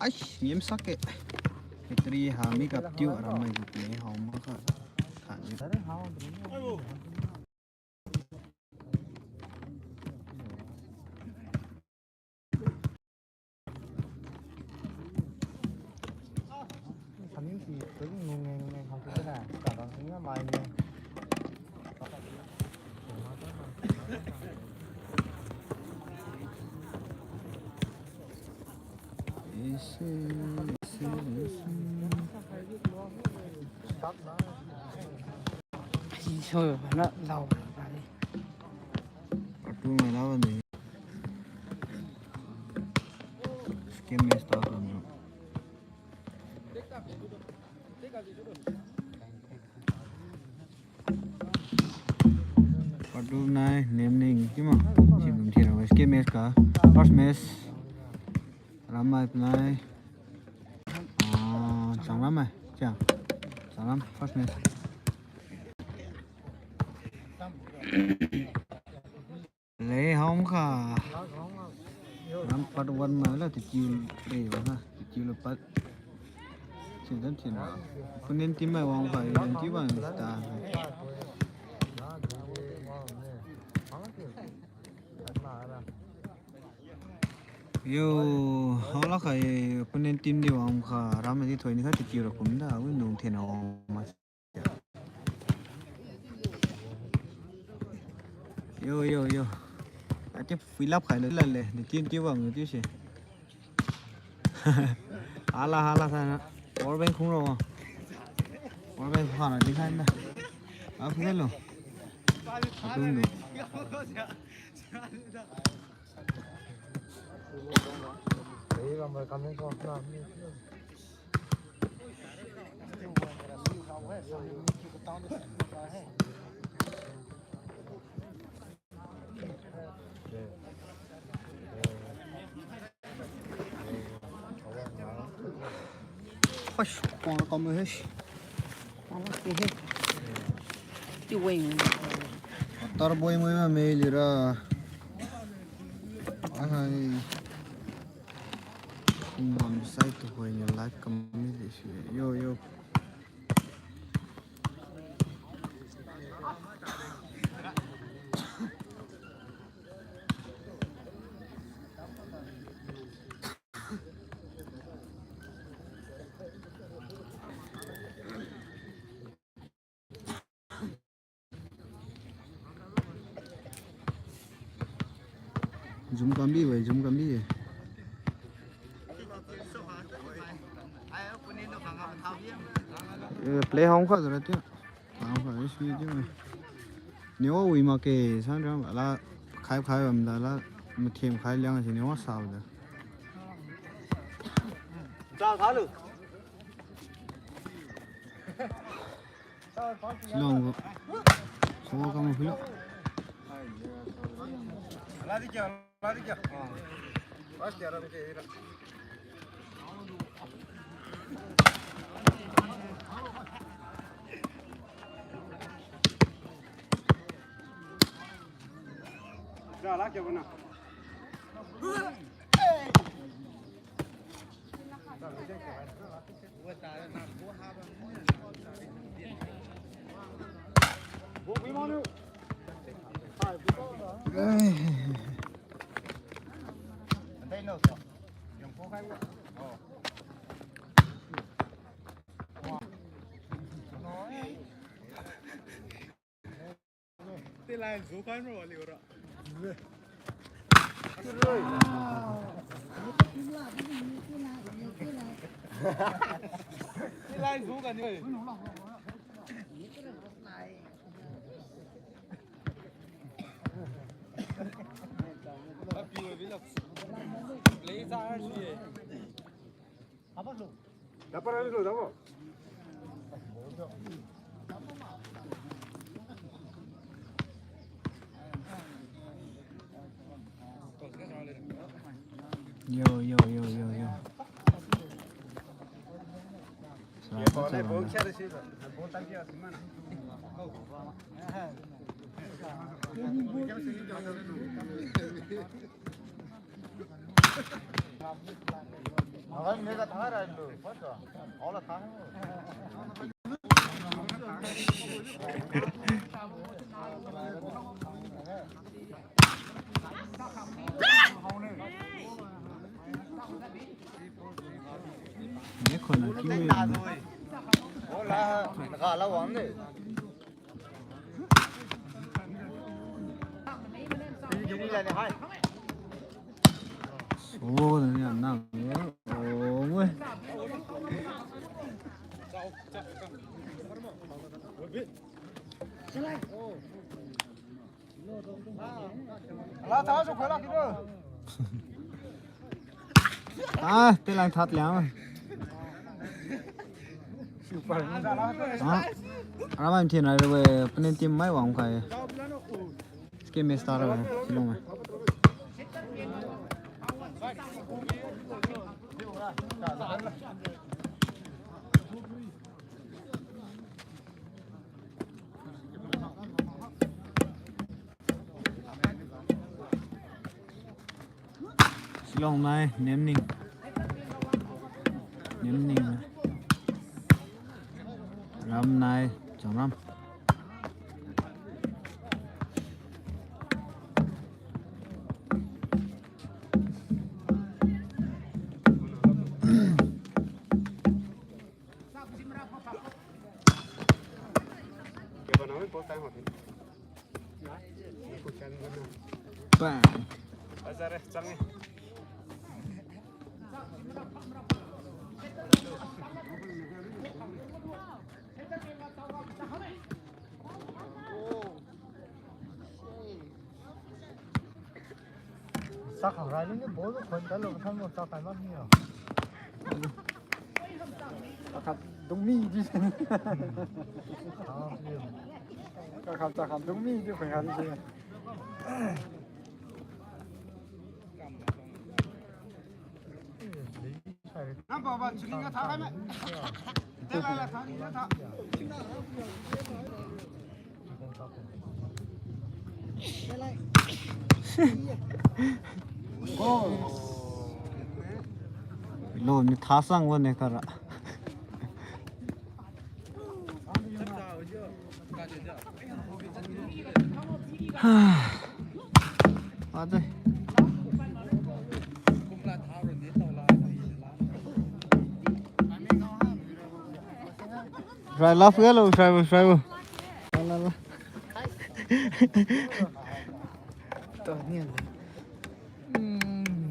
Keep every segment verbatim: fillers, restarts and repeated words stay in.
Ai, ngem sak ke. Battery ha mi kap tiu aram mai gu pi hao ma kha. Kha ni. Atu mai la bam de. Skin match ta bam jo. Part two nai, nem ning, kima. Sim dum thira, skin match ka. First match. Ramai nai. Ah, chang ramai. Chia. Chang ram, first match. Le hong kha. Ram part one mai la tikiu re ba ha. Tikiu lo part. Chin dan chin. Opponent team mai wang kha, opponent team mai ta. Yo, hao la kha, opponent team di wang kha, ram di thoi ni kha tikiu ra kum da, wi nung thin wang ma. Yo, yo, yo. Ati fill up khai lo la le, di tin ti wang ti se. Hala, hala sa na. Power bank khung ro. Power bank khana di khai na. A khung lo. Atung do. Hosh, kuang kam he. Kuang la ke he. Ti weng. Tar boi moi ma me lira. Ahai. Kumbam sai tu hoi ni like kam ni de shi. Yo, yo. Zoom kambi wai, zoom kambi. Eh, play hong kha zara tiu. Hong kha isi tiu. Ni o wi ma ke san ram la khai khai bam da la mathem khai liang si ni o sa da. Cha kha lu. Silong ko. Sobo kang philo. Tilai zu khai mo liu ra. Tilai zu khai ni. Play sa si. Dapat ada tu, dapat. Yo, yo, yo, yo, yo. Selamat malam. Ni khona kiu. Oh, ni anang. Oh, weh. Ah, telang that liang. Ah, ramai thin rai re, penalty mai wang kai. Skip miss ta ra, long. Shillong nai, Nemning. Nemning. Ram nai, Changram. Bang. Sa khang rai ni ball khon ta lo, tham lo, sa kai mak ni lo. Kakhat dungmi di. Kakhat, kakhat dungmi di khon khan di. Lo ni thasang wane kara. Ade. Rai laf ga lo, rai bo, rai bo. La, la, la. To ni. Hmm.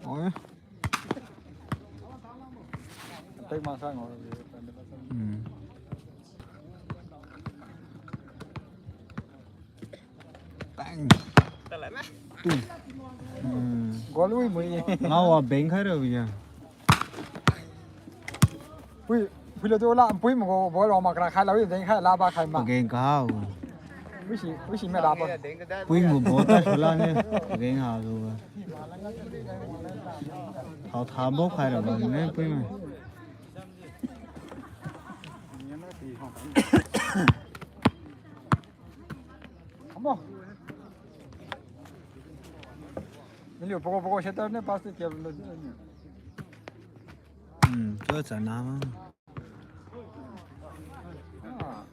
Oi. Tek ma sa ngau. Hmm. Bang. Tu. Hmm. Goal wi mui. Ngao wa beng khai ra wi ya. Pui, pui lo tu la, pui mo ball wa mak ra khai la wi, deng khai la ba khai ma. Pageng ka hao. Pui si, pui si me la ba. Pui mo ball ta sula ne, pageng hao lu. Hao tha ball khai ra ba ne, pui mo. Amo. Niliu poko poko setter ne pass tu kia lo. Hmm, tu chana ma. Ah.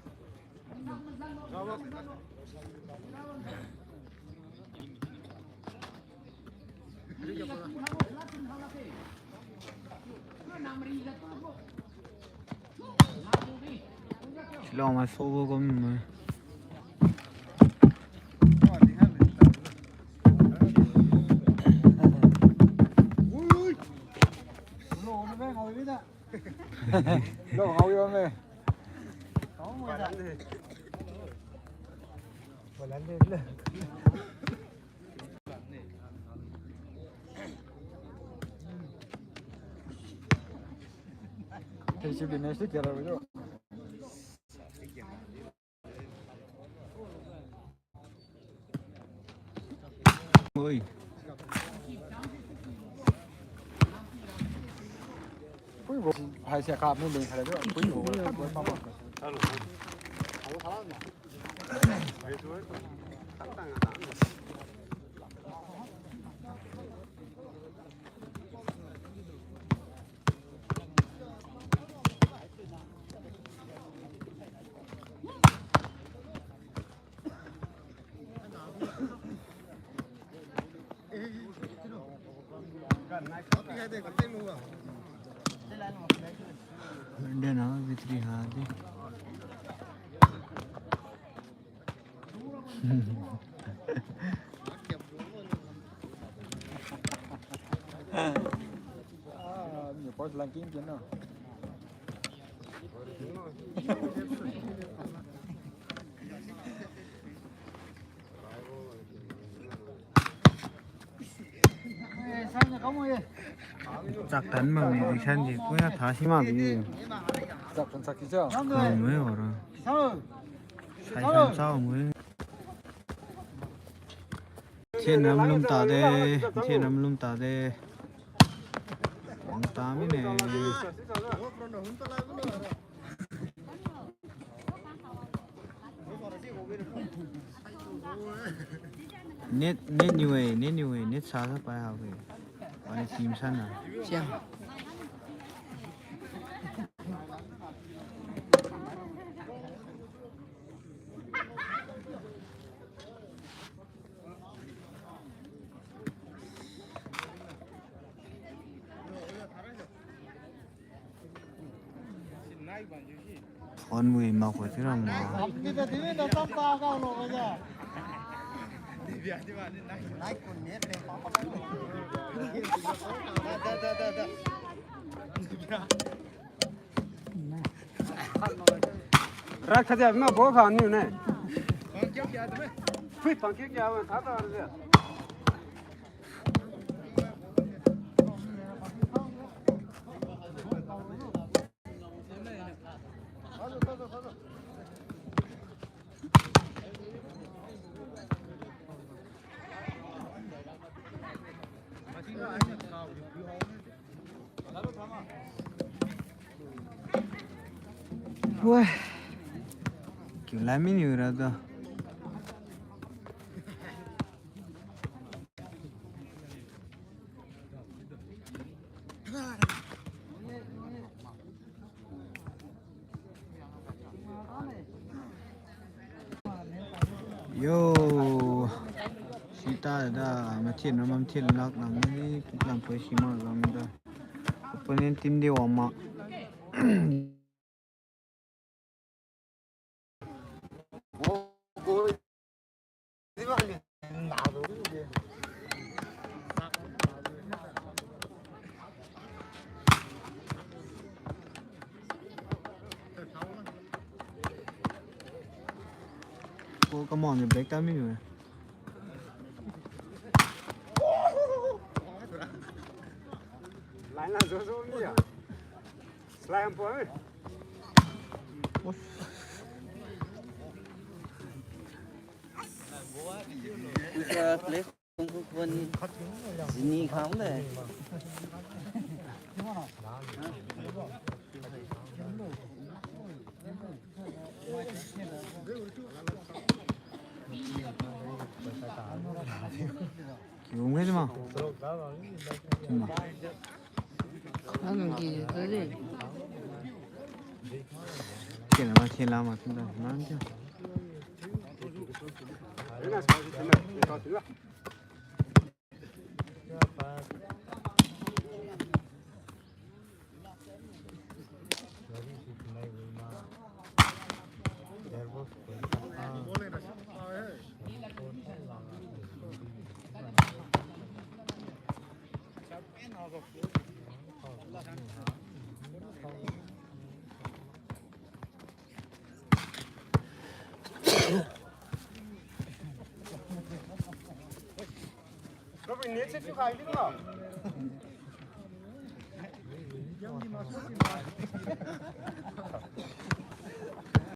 Shillong mai sobo kum mai. Lo, ngao yo me. Oi. Pui bo, hai sia kap ni ding khala do. Pui bo, kap bo, kap bo. Dena, victory ha de. Ah, ni first ranking ke na. Chak tan ma mi, di san di, kuya tha si ma bi. Chak tan chak ki cha. Ka mui ora. Sai san cha mui. Thienam lum ta de, thienam lum ta de. Wang ta mi ne. Net, net niu-e, net niu-e, net sa sa pai ha-e. Pani team sana. Siang. Phone mui mak khoi thiura ma. Ra khaja ma bo kha niu ne. Phui pang kya kya wa tha ta ra. Wah. Kiu la mi niu ra do. Yo, sita da, mathin ra mathin lak nam ni, lam poi sima gam da. Opponent team di wang ma. Ko kamang ni break time ni. Line la zo zo ni ya. Slide am poi. Play khun khun khun. Zini kham de. Kiu ngai ma. Kiu ma. Ang ki tu de. Kiu na ma thila ma tu da. Nang kiu. Robin, net se thiukhai di ma.